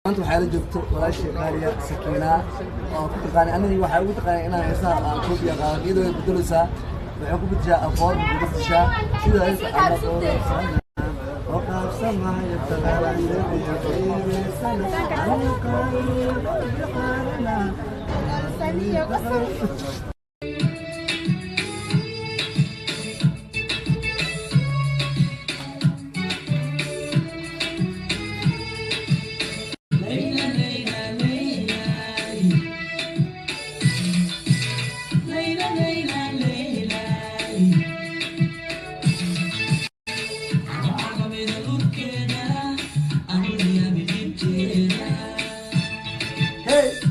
Maanta waxaa la joogto walaashii qaaliya Sakiina oo ku taqaanay aniga. Waxaa ugu taqaanay inaan heesaha aan koobiya qaadan, iyadoo way bedelaysaa, waxay ku bedeshaa aqoon, ku bedeshaa sida heesta alla oo qaabsamayo. Hey.